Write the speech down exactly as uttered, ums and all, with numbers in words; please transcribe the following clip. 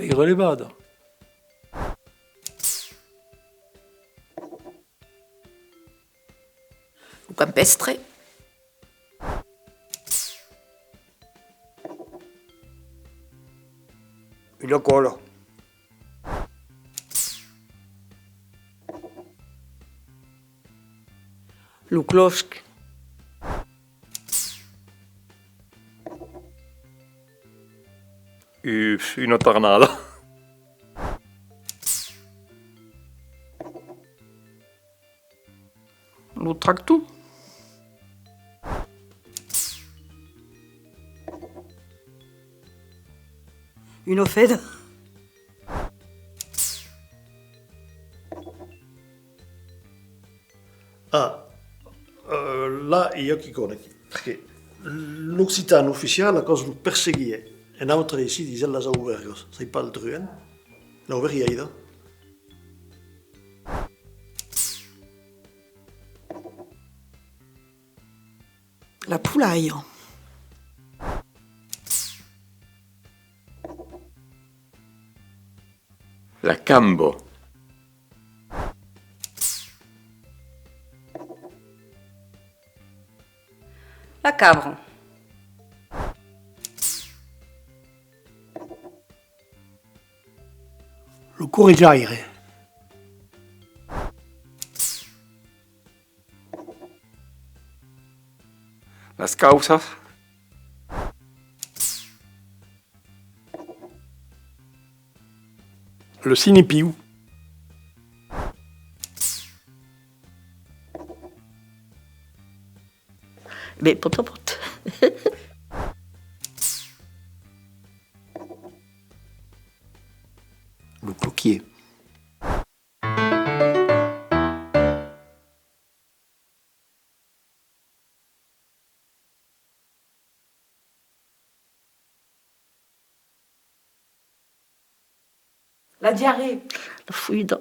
Irrelevada. Lo campèstre. Una còla. Lo clòsc. Uf, una tornada. Lo tractor. Una feda. Ah, eh, là i a quicòm aquí, perque l'occitan oficial, aquò's lo perseguir, e nautres aicí disèm las aubèrgas, sai pas el truèn, l'aubergièira. La polalha. La camba. La cabra. Lo correjaire. Las cauças. Lo sinipiu. Ben, pòt a pòt. Lo cloquièr. La diarrhée. La fuida.